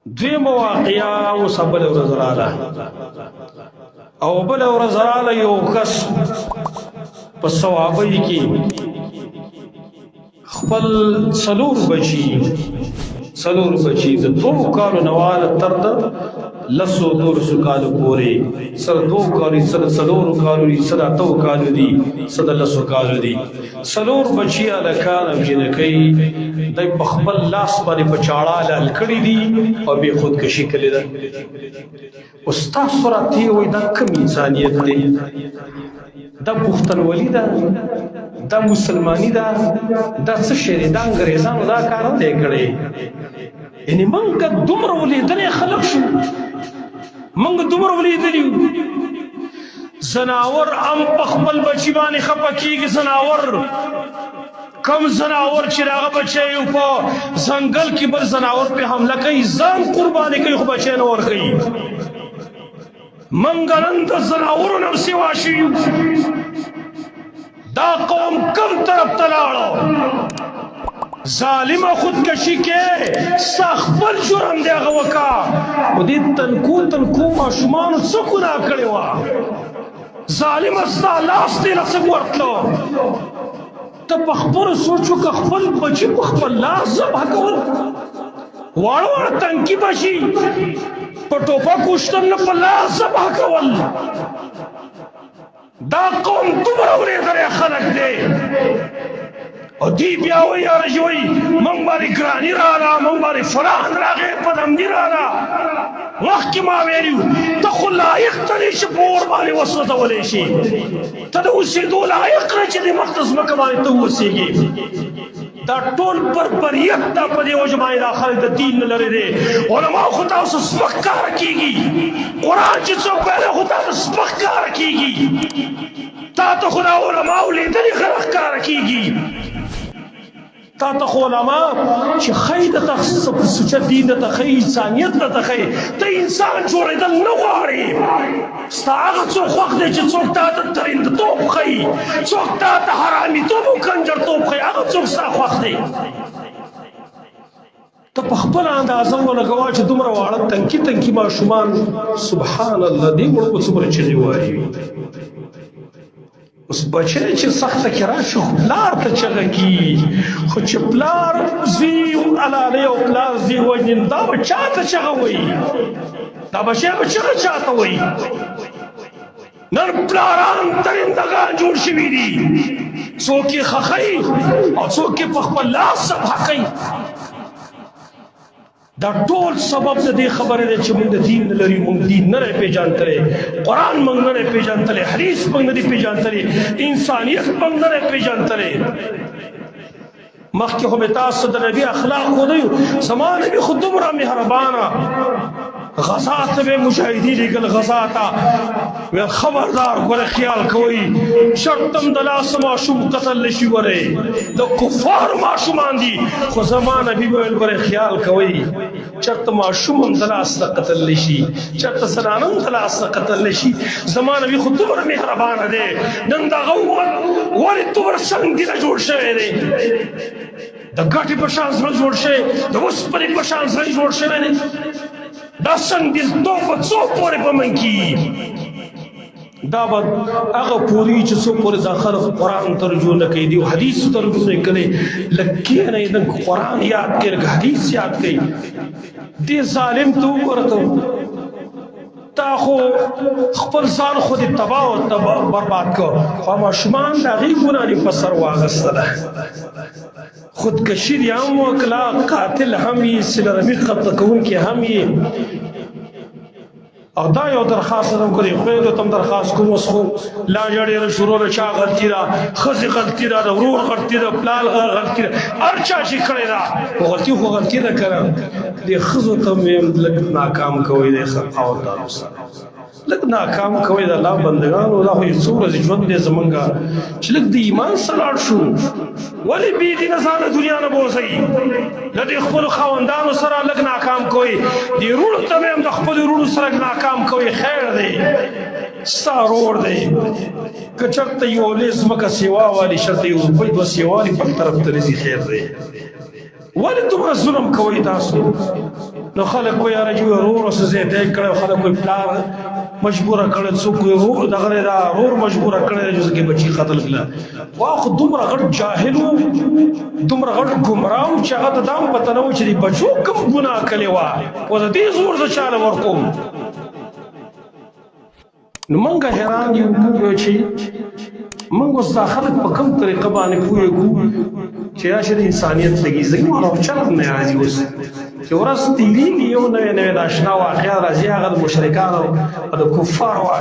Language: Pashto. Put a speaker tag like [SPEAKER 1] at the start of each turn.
[SPEAKER 1] دویمه واقعا اوس بله ورځ راله، او بله ورځ راله یو کس په صوابۍ کې خپل څلور بچي د 2 کالو نواله تر د 10، 12 کالو پورې، سره 2 کالو، سره 4 کالو دي، سره 8 کالو دي، سره 10 کالو دي، څلور بچي، هلکان او جینکۍ، دی په خپل لاس باندې په چاړه لال کړي دي او بې خودکشي کړې ده. اوس تاسو راته وایي دا کوم انسانیت دی؟ دا پښتونولي ده؟ دا مسلمانی ده؟ دا څه شی دی؟ دا انګریزانو دا کار نه دی کړی. یعنی موږ دومره ولیدلې خلک شو، موږ دومره ولیدلی. زناور ام په خپل بچی باندې خپه کیږي. زناور، کم زناور چې هغه بچی په ځنګل کې بل زناور په حمله کوي، ځان قرباني کوي، خو بچی نه ور کوي. منګ نن د زناورو نه سیوا شي. دا قوم کم طرف ته لاړو؟ ظالم، خودکشي کې خپل جرم دی، هغه وکا. او دې تنکو تنکو ماشومانو څه ګناه کړې وه؟ ظالم، ستا لاس دې له څه ورتلو؟ ته په خپل سوچو که خپل بچي په خپل لاس ذبح کول، واړه واړه تنکي بچي په ټوپک وشتل نه، په لاس ذبح کول. دا قوم دومره ورېدلی خلک دی او دی بیا وایي، یاره وایي موږ باندې ګراني راغله، موږ باندې فلان راغی، پدمدي راغله. مخکې ما ویلي، ته خو لایق ته نه چې په اور باندې وسوځولی شي. ته د اوسېدو لایق نه چې د مخ د ځمکه باندې ته اوسېږي. دا ټول بربریت دا په دې وجه باندې دا خلک د دین نه لري دي. علما خو تاسو سپک کار کیږي، قرآن چې څوک ویلی خو تاسو سپک کار کیږي، تا ته خو دا علما لیدلي خلک کار کیږي. تا ته خو علما چې خی د سوچه دین د تخی، انسانیت د تخی، ته انسان جوړېدل نه غواړي. ستا هغه څوک خوښ دی چې څوک تا ته ترندتوب ښیي، څوک تا ته حرامیتوب او کنجرتوب ښیي، هغه څوک ستا خوښ دی. ته په خپل اندازه ولګوا چې دومره واړه تنکي تنکي ماشومان، سبحان الله، دې وړو څومره چیغې وایي. اوس بچی چې سخته کې راشي خو پلار ته چغه کی، خو چې پلار زوی حلالوي او پلار زوی وژني، دا به چا ته چغه وایي؟ دا بچی به چغه چا ته وایي؟ نن پلاران درندګان جوړ شوي دي، څوک یې خښوي او څوک یې په خپل لاس ذبح کوي. دا ټول سبب د دې خبرې دی چې موږ د دین نه لري، موږ دین نه لري پیژانتلې، قرآن موږ نه لري پیژانتلې، حدیث موږ نه دی پیژانتلې، انسانیت موږ نه لري پیژانتلې. مخکې خو به تاسو د نبی اخلاق خو دی. زما نبی خو دومره مهربانه، غزا ته به مجاهدین لیکل، غزا ته ویل خبردار ګوره، خیال کوئ، چرتم د لاس ماشوم قتل نشي. ګوره، د کفار ماشومان دي، خو زما نبی ویل ګوره، خیال کوئ، چرته ماشوم هم د لاس نه قتل نشي، چرته زنانه هم د لاس نه قتل نشي. زما نبی خو دومره مهربانه دی. نن دغه امت ولې دومره سنګینه جوړ شوی دی؟ د ګټې په شان زړه جوړ شوی، د اوسپنې په شان زړه جوړ شوی دی. دا سنګدلتوب به څو پورې په من کې؟ دا به هغه پوری چې څو پورې دا خلک قرآن ترجمه نه کوي، دی حدیث ترجمه نه کوي. لکه نه د قرآن یاد کړي، حدیث یاد کړي. دې ظالم ته وګوره، تا خو خپل ځان خو دې تباہ او تباہ برباد کړ، خو ماشومان د هغې ګناه دې په سر واغستله. خودکشي دې هم وکړه، قاتل هم یې، صله رحمي قتل کوونکی هم یې. او دا یو درخواست هم کړی، خویندو ته هم درخواست کوم. اوس خو لا ډېره شروع ده. چا غلطي ده؟ ښځې غلطي ده، د ورور غلطي ده، پلار غلطي ده، هر چا چې کړې ده، خو غلطي خو غلطي ده که نه؟ دې ښځو ته مې هم لږ ناکام کوئ، د خاوندانو سره لږ ناکام کوئ. د الله بندګانو، دا خو یو څو ورځې ژوند دی زمونږ، چې لږ د ایمان سره لاړ شو. ولې بې دینه ځان دنیا نه بوځئ؟ له دې خپلو خاوندانو سره لږ ناکام کوئ. دې وروڼو ته مې هم د خپلو وروڼو سره ناکام کوئ. خیر دی، ستا ورور دی، که چېرته یو لوی ځمکه سیوا والي، چېرته یو روپۍ دوه سیوا والي، بل طرف ته نه ځي، خیر دی. ولې دومره ظلم کوئ تاسو؟ نو خلک وایي یاره چې ورور اوس زیاتی کړی، خلک وایي پلار مجبور کړی، څوک ورور دغه دا ورور مجبور کړی چې ځکه بچی قتل کړه. وا خو دومره غټ جاهل وو، دومره غټ ګمراه وو چې هغه ته دا هم پته نه وو چې بچو کوم ګناه کړې وه او د دې زور زه چاله ورکوم. نو مونږ حیران یو چې مونږ اوس دا خلک په کوم طریقه باندې پوهېږو چې دا چې د انسانیت لګي ځکه مونږ چلند نه راځي. اوس چې ورځ تېرېږي یو نوې نوې د آشنا واقعه راځي، هغه د مشرکانو او د کفارو واقعه.